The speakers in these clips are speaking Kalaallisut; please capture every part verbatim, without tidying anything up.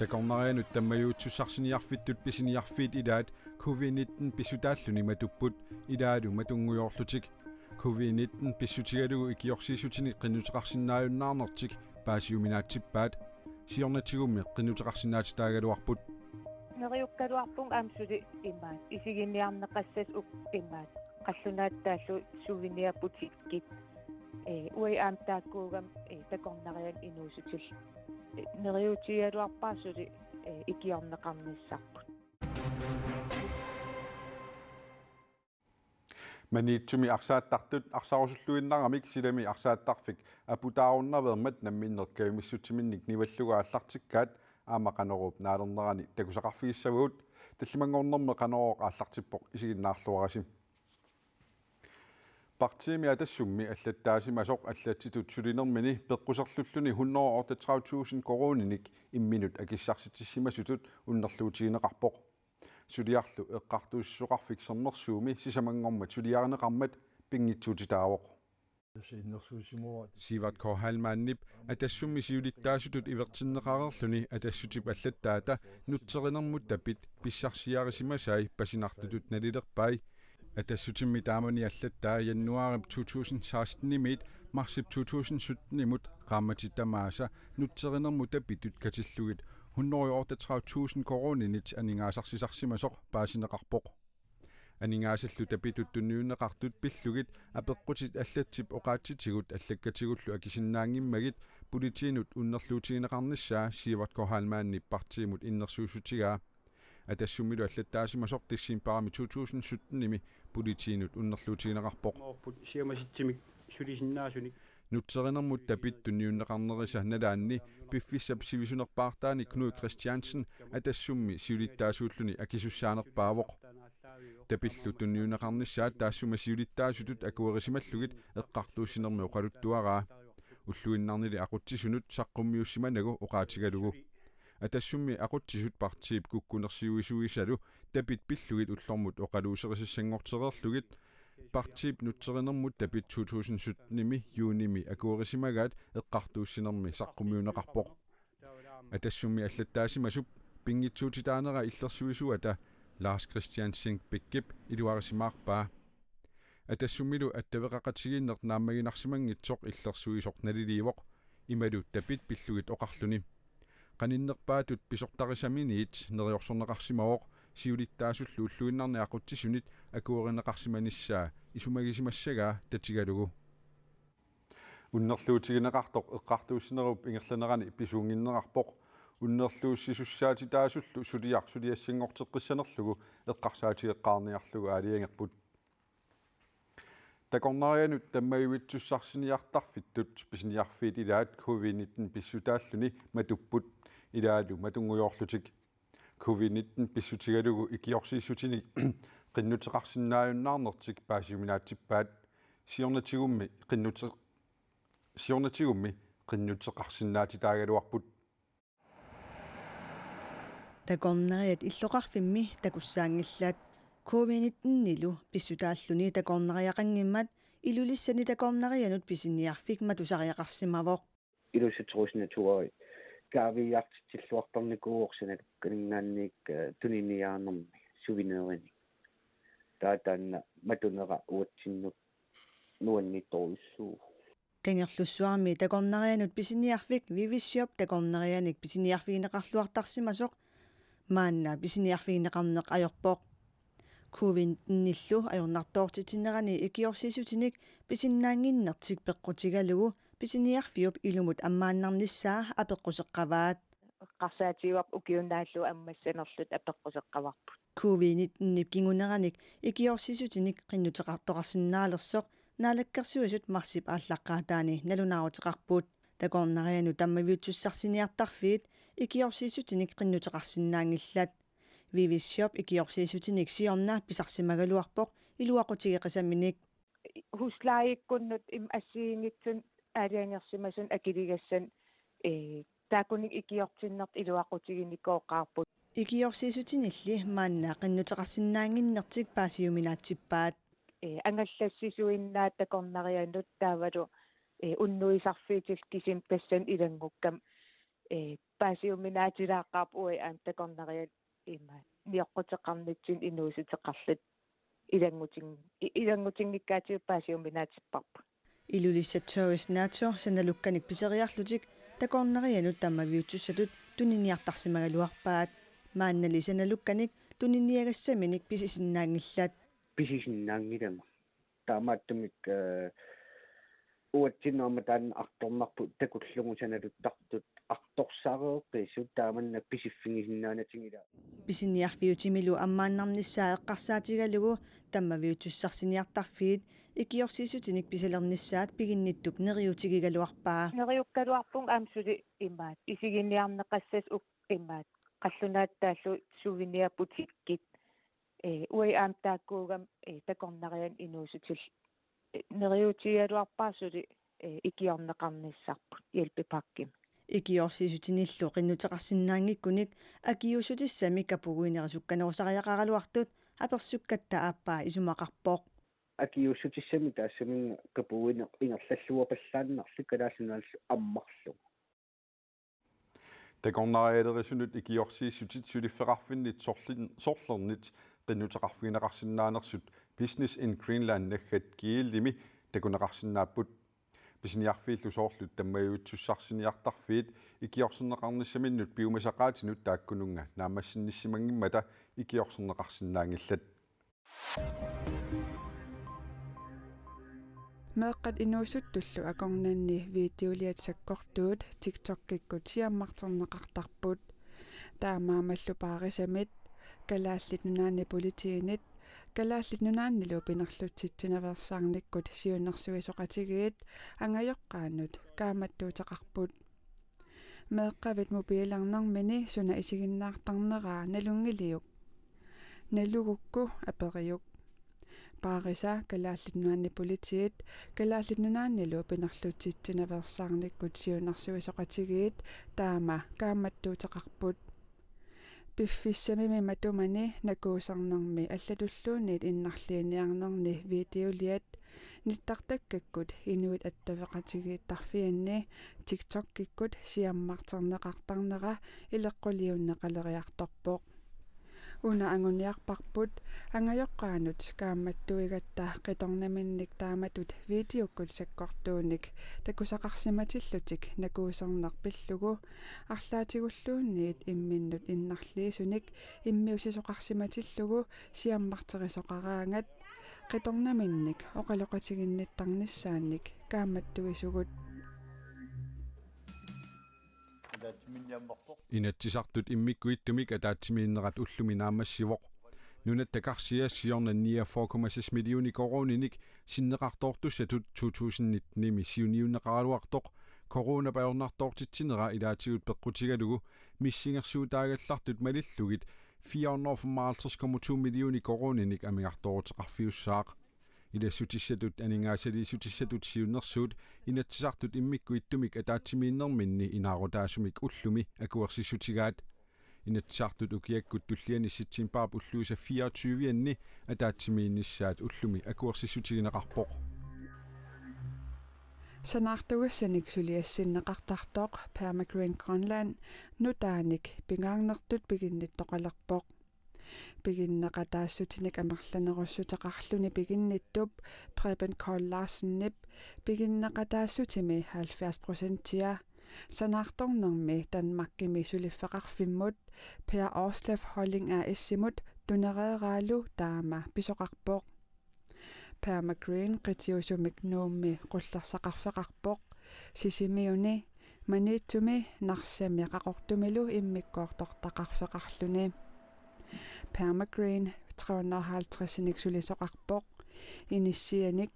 Takornarianut tammajuitsussarsiorfittut pisiniarfiit ilaat covid nitten pissutaalluni matupput, ilaalu matunngujoorlutik. Covid nitten pissutigalugu ikiorsiissutinik qinnuteqarsinnaajunnaarnertik paasiuminaatsippaat. Siornatigummi qinnuteqarsinnaatitaagaluarput. Neriukkaluarpunga aamma suli imaat isiginiarneqassasut imaat qallunaatut taallugu souvenir butikkit. Ee, uagut aamma taakkuugamik, ee, takornarianut inuusutillit. Ee, neriuutigigaluarpara suli, ee, ikiorneqarnissarput. Maniitsumi arsaattartut arsarusulluinnaramik silami arsaattarfik aputaarunnaveermat namminneq kajumissutsiminnik nivallugu aallartikkaat aamma Qanoruup naalernerani takusaqarfigissavagut. Tallimanngornermi Qanorooq aallartippoq, isiginnaarluarisi. Partiimi Atassummi allattaasimasoq allatsitut sulinermini peqquserlulluni hundrede otteogtredive tusind koruuninik imminut akissarsitsissimasutut unnerluutigineqarpoq. Suliarlu eqqartuussisoqarfik Sermersuumi sisamanngormat suliarineqarmat pinngitsuutitaavoq. Sivert K. Heilmannip Atassummi siulittaasutut ivertinneqareerluni Atassutip allattaata nutserinermut tapit pissarsiarisimasai pasinartutut nalilerpai. Atassutimmi taamani allattaa januaarip to tusind seksten-imiit marsip to tusind sytten-imut qaammatit tamaasa nutserinermut tapitut katillugit hundrede otteogtredive tusind koruuninit aningaasarsisarsimasoq paasineqarpoq. Aningaasallu tapitut tunniunneqartut pillugit apeqqutit allatsip oqaatsitigut allakkatigullu akisinnaanngimmagit politiinut unnerluutigineqarnissaa Sivert K. Heilmannip partiimut innersuussutigaa. Atassummilu allattaasimasoq decembarimi to tusind sytten-imi politiinut unnerluutigineqarpoq. Moorput siamasitsimik sulisinnaasunik. Nutserinermut tapit tunniunneqarnerisa nalaanni piffissap sivisunerpaartaani Knud Kristiansen Atassummi siulittaasuulluni akisussaanerpaavoq. Tapillu tunniunneqarnissaat taassuma siulittaasutut akuerisimallugit eqqartuussinermi oqaluttuaraa. Ulluinnarnili aqutsisunut saqqummiussimanagu oqaatigalugu. Atassummi aqutsisut partiip kukkunersiuisuisalu tapit pillugit ullormut oqaluuserisassanngortereerlugit partiip nutserinermut tapit to tusind sytten-imi juunimi akuerisimagaat eqqartuussinermi saqqummiunneqarpoq. Atassummi allattaasimasup pinngitsuutitaanera illersuisuata Lars Christian Singh Beckip iluarisimaarpaa. Atassummilu attaveqaqatigiinneq naammaginarsimanngitsoq illersuisoq naliliivoq, imalu tapit pillugit oqarluni. Qaninnerpaatut pisortarisaminiit neriorsorneqarsimavoq siulittaasullu ulluinnarni aqutsisunit akuerineqarsimanissaa isumagisimassagaa tatigalugu. Unnerluutigineqartoq eqqartuussinerup ingerlanerani pisuunnginnerarpoq. Unnerluussisussaatitaasullu suliaq suliassanngorteqqissanerlugu eqqarsaatigeqqaarniarlugu aalajangerput. Takornarianut tammajuitsussarsiorfittut pisiniarfiit ilaat covid nitten pissutaalluni matupput, ilaalu matunngujoorlutik. Covid nitten pissutigalugu ikiorsiissutinik qinnuteqarsinnaajunnaarnertik paasiuminaatsippaat. Siornatigummi qinnute-, siornatigummi qinnuteqarsinnaatitaagaluarput. Takornariat illoqarfimmi takussaanngillat. Covid nitten-ilu pissutaalluni takornariaqanngimmat Ilulissani takornarianut pisiniarfik matusariaqarsimavoq. Ilulissat Turisme Touri kaaviiaartitsilluartarnikuuvoq sanalukkaningaanniit, eh, tuniniaanermi suvinerinik. Taava taanna matunera uatsinnut nuanniittorujussuuvoq. Kangerlussuarmi takornarianut pisiniarfik Vivi Shop takornarianik pisiniarfigineqarluartarsimasoq maanna pisiniarfigineqarneq ajorpoq. Covid nitten-illu ajornartoortitsinerani ikiorsiissutinik pisinnaannginnertik peqqutigalugu pisiniarfiup ilumut ammaannarnissaa apeqquseqqavaat. Eqqarsaatigaarput ukiut naallugu ammassanerluta apeqquseqqavarput. Covid nitten-ip kinguneranik ikiorsiissutinik qinnuteqartoqarsinnaalersoq Naalakkersuisut marsip aallaqqaataani nalunaaruteqarput. Takornarianut tammajuitsussarsiorfiit ikiorsiissutinik qinnuteqarsinnaanngillat. Vivi Shop ikiorsiissutinik siorna pisarsimagaluarpoq iluaqutigeqisaminik. Huslejekkunnut im assigiinngitsunik aalajangersimasunut akiligassanik, ee, taakkununnga ikiortinnertik iluaqutiginikuugaarput. Ikiorsiissutinilli maanna qinnuteqarsinnaannginnertik paasiuminaatsippaat. Ee, angallassisuinnaat takornarianut taavalu, ee, unnuisarfiutillit kisimik tassani ilanngukkami ee, paasiuminaatsilaaqqaarput uagut aamma takornariat ima nioqquteqarnitsinni inuussuteqarluta ilanngutin-, i-, ilanngutinngikkaatigut paasiuminaatipparput. Ilulissat Tourist Natur sanalukkanik piseriarlutik takornarianut tammaviutsussatut tuniniartarsimagaluarpaat. Maannali sanalukkanik tuniniagassaminik pisisinnaanngillat. Pisisinnaanngilanga. Taamaattumik, eh, uatsinnut aamma taanna artornarpoq takullugu sanaluttartut artorsaareeqqissut taamannak pisiffigisinnaanatigilaa. Pisiniarfiutimilu ammaannarnissaa eqqarsaatigalugu tammaviutsussarsiniartarfiit ikiorsiissutinik pisalernissaat piginnittup neriuutigigaluarpaa. Neriukkaluarpunga aamma suli imaat isiginiarneqassasoq uk-, imaat qallunaatut taallugu souvenirbutikkikkut, ee, uagut aamma taakkuugamik, ee, takornarianut inuussutillu, ee, neriuutigigaluarpara suli, ee, ikiorneqarnissarput Hjælpepakkemi. Ikiorsiissutinillu qinnuteqarsinnaanngikkunik akiuussutissamik kapuguinerisukkanerusariaqaraluartut apersukkatta aappaa isumaqarpoq. Akiuussutissamik taassuma kapuguineq ingerlalluapallaannarlugu Kalaallit Nunaannilu ammarlugu. Takornarialerisunut ikiorsiissutit suliffeqarfinnit sorlin-, sorlernit qinnuteqarfigineqarsinnaanersut Business in Greenland naggat G L-imi takuneqarsinnaapput. Pisiniarfiillu soorlu tammaviutsussarsiniartarfiit ikiorserneqarnissaminnut piumasaqaatinut taakkununnga naammassinnissimanngimmata ikiorserneqarsinnaanngillat. Meeqqat inuusuttullu akornanni videoliat sakkortuut TikTokikkut siammarterneqartarput. Taamaammallu Paarisamit, Kalaallit Nunaanni Politiinit, Kalaallit Nunaannilu Pinerlutsitsinaveersaarnikkut Siunnersuisoqatigiit angajoqqaanut kaammattuuteqarput. Meeqqavit mobiilernermini suna isiginnaartarneraa nalunngiliuk? Nalugukku aperiuk. Paarisa Kalaallit Nunaanni Politiit Kalaallit Nunaannilu Pinerlutsitsinaveersaarnikkut Siunnersuisoqatigiit taama kaammattuuteqarput. Piffissamimi matumani nakuusarnermi allatulluunniit innarliiniarnerni videoliat nittartakkakkut inuit attaveqatigiittarfianni TikTokikkut siammarterneqartarnera ileqquliunneqaleriartorpoq. Una anguniarparput angajoqqaanut kaammattuigatta qitornaminnik taamatut videokkut sakkortuunik takusaqarsimatillutik nakuusarneq pillugu arlaatigulluunniit imminnut innarliisunik immiussisoqarsimatillugu siammarterisoqaraangat qitornaminnik oqaloqatiginnittarnissaannik kaammattuisugut. Inatsisartut immikkut ittumik ataatsimiinnerat ullumi naammassivoq. Nunatta karsia siorna niogfyrre komma seks millioner koruuninik sinneqartoortussatut to tusind nittenimi siunniunneqaraluartoq coronap ajornartoortitsinera ilaatigut peqqutigalugu missingersuutaagallartut malillugit fire hundrede og femoghalvtreds komma to millioner koruuninik amigartooruteqarfiussaaq. Ilassutissatut aningaasaliissutissatut siunnersuut Inatsisartut immikkut ittumik ataatsimiinnerminni inaarutaasumik ullumi akuersissutigaat. Inatsisartut ukiakkut tulliani septembarip ulluisa fireogtyve-anni ataatsimiinnissaat ullumi akuersissutigineqarpoq. Sanaartugassanik suliassinneqartartoq Permagreen Greenland nutaanik pingaarnertut piginnittoqalerpoq. Piginneqataassutinik amerlanerussuteqarluni piginnittup Preben Kold Larsenip piginneqataassutimi halvfjerds procentia sanaartornermi Danmarkimi suliffeqarfimmut Per Aarsleff Holding A/S-imut tunereeraalu taama pisoqarpoq. Permagreen qitiusumik Nuummi qullersaqarfeqarpoq, Sisimiuni, Maniitsumi, Narsami Qaqortumilu immikkoortortaqarfeqarluni. Permagreen tre hundrede og halvtreds-inik sulisoqarpoq, inissianik,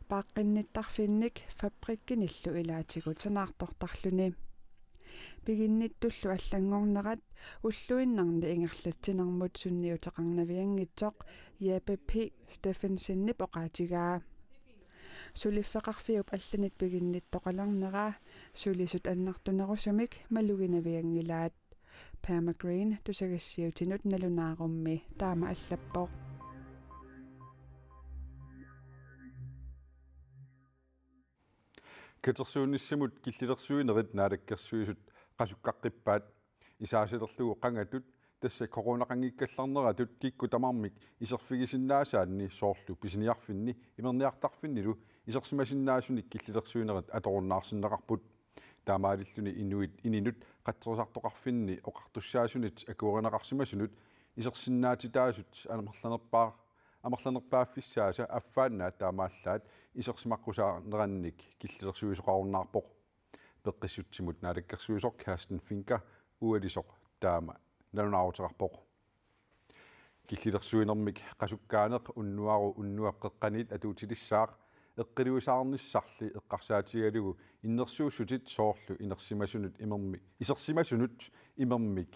paaqqinnittarfinnik fabrikkinillu ilaatigut sanaartortarluni. Piginnittullu allanngornerat ulluinnarni ingerlatsinermut sunniuteqarnavianngitsoq Jeppe P. Steffensenip oqaatigaa. Suliffeqarfiup allanit piginnittoqalernera sulisut annertunerusumik maluginavianngilaat. Permagreen tusagassiuutinut nalunaarummi taama allappoq. Katersuunnissamut killilersuinerit Naalakkersuisut qasukkaqqippaat. Isaasalerlugu qangatut, tassa coronaqanngikkallarneratut kikkut tamarmik iserfigisinnaasaanni soorlu pisiniarfinni imerniartarfinnilu isersimasinnaasunik killilersuinerit atorunnaarsinneqarput. Taamaalilluni inuit ininut qatserisartoqarfinni oqartussaasunit akuerineqarsimasunut isersinnaatitaasut amerlanerpaa-, amerlanerpaaffissaasa affaannaat taamaallaat isersimaqqusaanerannik killilersuisoqarunnaarpoq. Peqqissutsimut naalakkersuisoq Carsten Fink ualisoq taama nalunaaruteqarpoq. Killilersuinermik qasukkaaneq unnuaru unnuap qeqqaniit atuutilissaaq eqqiluisaarnissarli eqqarsaatigalugu innersuussutit soorlu inersimasunut imermi-, isersimasunut imermik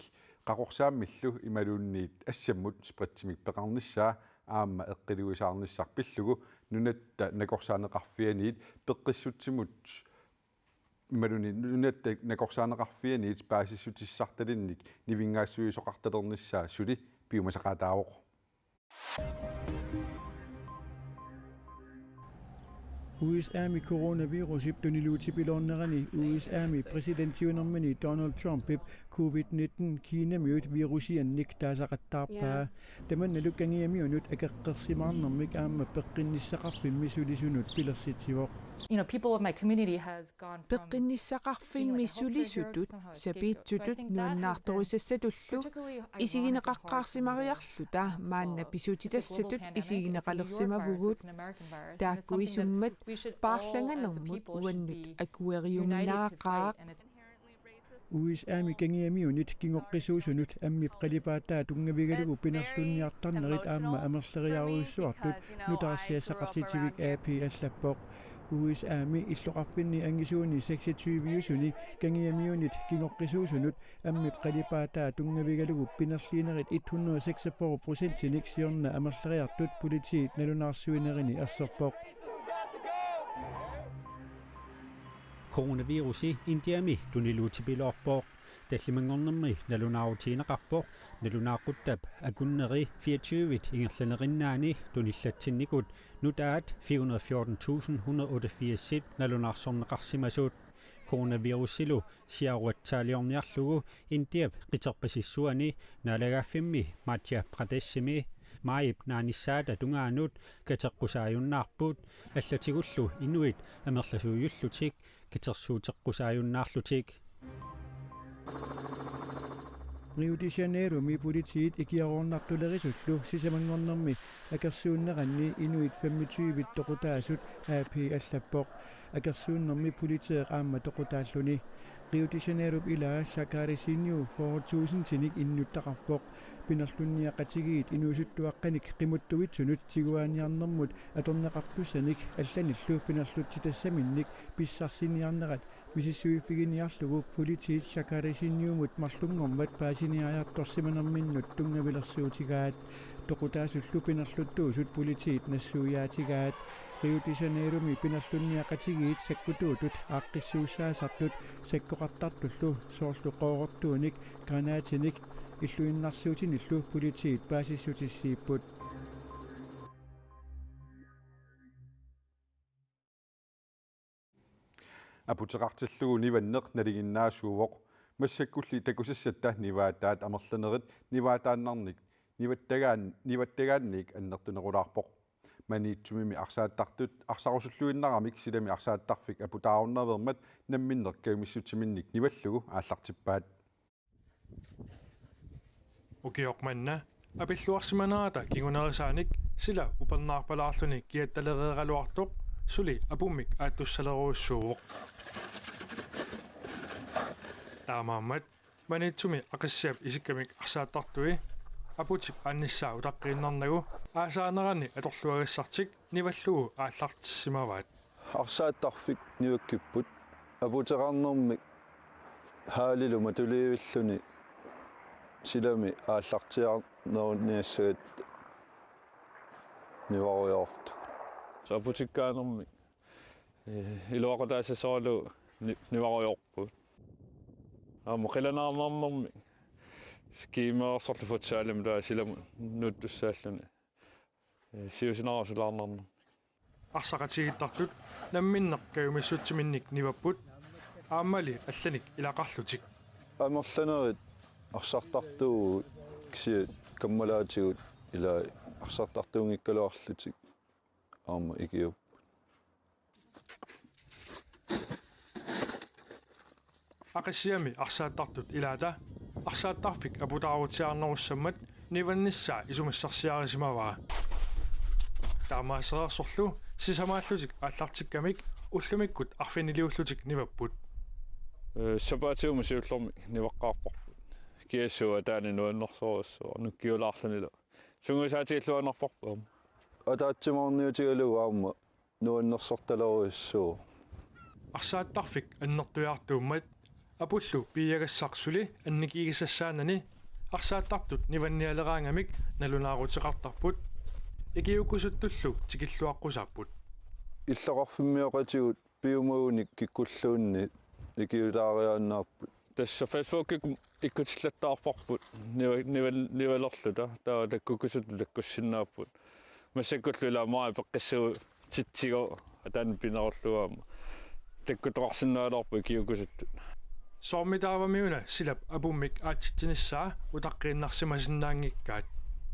qaqorsaammillu imaluunniit assammut spritsimik peqarnissaa aamma eqqiluisaarnissaq pillugu Nunatta Nakorsaaneqarfianiit Peqqissutsimut imaluunniit Nunatta Nakorsaaneqarfianiit paasissutissartalinnik nivinngaassuisoqartalernissaa suli piumasaqaataavoq. U S A-mi coronavirusip tuniluutipiloornerani U S A-mi præsidentiunermini Donald Trumpip covid nitten Kinamiut virusiannik taasaqattaarpaa. Tamannalu Kangiamiunut akeqqersimaarnermik aamma peqqinnissaqarfimmi sulisunut pilersitsivoq. You know, people of my community has gone from Peqqinnissaqarfimmi sulisutut sapiitsutut nuannaartorisassatullu isigineqaqqaarsimariarluta maanna pisutitassatut isigineqalersimavugut. Taakku isummat paarlanganermut uannut akueriuminaaqaaq. U S A-mi Kangiamiunit kingoqqisuusunut ammip qalipaataa tunngavigalugu pinerlunniartarnerit aamma amerleriarujussuartut nutaarsiassaqartitsivik A P allappoq. U S A-mi illoqarfinni angisuuni seksogtyve-usuni Kangiamiunit kingoqqisuusunut ammip qalipaataa tunngavigalugu pinerliinerit et hundrede og seksogfyrre procentinik siorna amerleriartut politiit nalunaarsuinerini erserpoq. Coronavirusi Indiami tuniluutipiloorpoq. Tallimanngornermi nalunaarutigineqarpoq nalunaaquttap akunneri fireogtyvit ingerlanerinnaani tunillatsinnikut nutaat fire hundrede fjorten tusind hundrede otteogfirs nalunaarsorneqarsimasut. Coronavirusilu siaruatsaaliorniarlugu Indiap qiterpasissuani naalagaaffimmi Madhya Pradeshimi maajip naanissaata tungaanut kateqqusaajunnaarput allatigullu inuit amerlasuujullutik katersuuteqqusaajunnaarlutik. Rio de Janeiromi politiit ikiaroornartulerisullu sisamanngornermi akersuunneranni inuit femogtyve toqutaasut A P allappoq. Akersuunnermi politeeq aamma toqutaalluni. Rio de Janeirop ilaa Jacaresiñu fyrre tusindinik innuttaqarpoq. Pinerlunniaqatigiit inuusuttuaqqanik qimuttuitsunut tiguaaniarnermut atorneqartussanik allanillu pinerlutsitassaminnik pissarsiniarnerat misissuiffiginiarlugu politiit Jacaresiñumut marlunngormat paasiniariartorsimanerminnut tunngavilersuutigaat. Toqutaasullu pinerluttuusut politiit nassuiaatigaat. Rio de Janeiromi pinerlunniaqatigiit sakkutuutut aaqqissuussaasartut sakkoqartartullu soorlu qoorortuunik, granaatinik illuinnarsiutinillu politiit paasissutissiipput. Aputeqartillugu nivanneq nalinginnaasuuvoq. Massakkulli takusassatta nivaataat amerlanerit nivaataannarnik nivattagaan-, nivattagaanniik annertunerulaarpoq. Maniitsumimi arsaattartut arsarusulluinnaramik silami arsaattarfik aputaarunnaveermat namminneq kajumissutsiminnik nivallugu aallartippaat. Ukioq manna apilluarsimanerata kingunerisaanik sila upernaarpalaarluni kiattalereeraluartoq suli apummik aattussalerujussuuvoq. Taamaammat Maniitsumi Aqissiap isikkamik arsaattartui aputip aannissaa utaqqiinnarnagu aasaanerani atorluagassartik nivallugu aallartissimavaat. Arsaattarfik nivakkipput aputeqarnermik haalilu matuliivilluni silami aallartiarneruniassagatta nivarujoortugut. Aputikkaanermik, eh, iluaqutaassasoralugu ni-, nivarujoorpugut. Aamma qilanaarnermik skiimeersorlu futsalimi taava silami nuuttussaalluni. Eh, siusinarusulaarnarnermik. Arsaqatigiittartut namminneq kajumissutsiminnik nivapput, aammali allanik ilaqarlutik. Amerlanerit arsartartuuvugut kisianni kammalaatigut ilaa arsartartuunngikkaluarlutik aamma ikiupput. Aqissiami arsaattartut ilaata arsaattarfik aputaarutsiarnerussammat nivannissaa isumassarsiarisimavaa. Taamaasereersorlu sisamaallutik aallartikkamik ullumikkut arfiniliullutik nivapput. Ee, sapaatiumut siullermik nivaqqaarparput. Kiassuu ataani nuannersorujussuaq nukkiulaarlunilu. Sungiusaatigilluinnarparput aamma. Ataatsimoorniutigalugu aamma nuannersortalerujussuuvoq. Arsaattarfik annertujaartuummat apullu piiagassaq suli annikigisassaanani arsaattartut nivannialeraangamik nalunaaruteqartarput. Ikiuukkusuttullu tikilluaqqusaapput. Illoqarfimmioqatigut piumagunik kikkulluunniit ikiulaariaannaapput. Tassa Facebookikkut ikkutillattaarparput niva-, nival-, nivalerluta, taava takkukkusuttut takkussinnaapput. Massakkullu ilaa maani peqqissuutsitsigu ataani pinerullugu aamma takkuttoqarsinnaagaluarput ikiuukkusuttut. Soormitaavamiuna silap apummik aatsitsinissaa utaqqiinnarsimasinnaanngikkaat?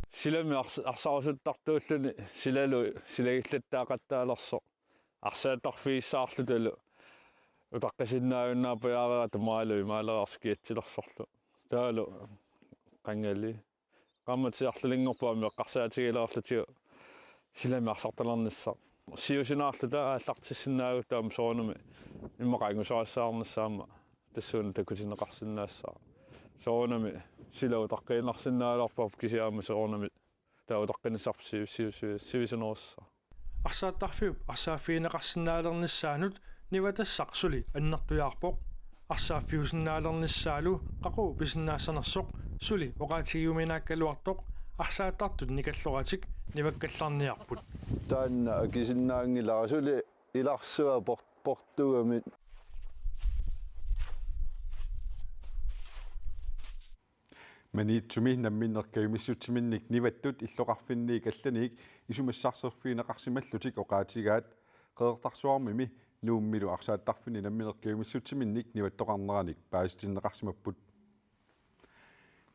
Silami ars-, arsarusuttartuulluni silalu silagillattaaqattaalersoq. Arsaattarfigissaarlutalu utaqqisinnaajunnaarpajaarera tamaalu imaaleraarsoq kiatsilersorlu. Taavalu qangali. Qaammatit arlalinngorput aamma eqqarsaatigilerlutigu silami arsartalernissaq. Siusinaarluta aallartissinnaavugut taama soorunami immaqa angusarissaarnissaa aamma tassuuna takutinneqarsinnaassaaq. Soorunami sila utaqqiinnarsinnaagaluarparput kisianni aamma soorunami taava utaqqinissarput sivi-, sivi-, sivi-, sivisunerussaaq. Arsaattarfiup arsaaffigineqarsinnaalernissaanut nivatassaq suli annertujaarpoq. Arsaaffiusinnaalernissaalu qaqugu pisinnaassanersoq suli oqaatigiuminaakkaluartoq arsaattartut nikalloratik nivakkallarniarput. Taanna akisinnaanngilara suli ilarsua port-, portugamik. Maniitsumi namminneq kajumissutsiminnik nivattut illoqarfinniit allaniit isumassarsiorfigineqarsimallutik oqaatigaat Qeqertarsuarmimi Nuummilu arsaattarfinni namminneq kajumissutsiminnik nivattoqarneranik paasitinneqarsimapput.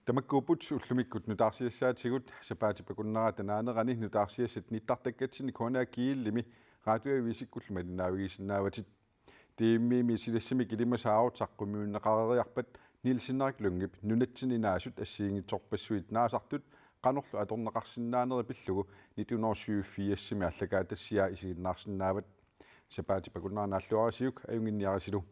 Tamakkuupput ullumikkut nutaarsiassaatigut. Sapaatip akunnerata naanerani nutaarsiassat nittartakkatsinni K N R G L-imi radioavisikkullu malinnaavigisinnaavatit. D M-imi silassamik ilimasaarut saqqummiunneqareeriarpat Niels Henrik Lyngep nunatsinni naasut assigiinngitsorpassuit naasartut qanorlu atorneqarsinnaanerat pillugu nitten hundrede og syvogfirsimi aallakaatitassiaa isiginnaarsinnaavat. Sapaatip akunnera naalluarisiuk ajunnginniarisilu.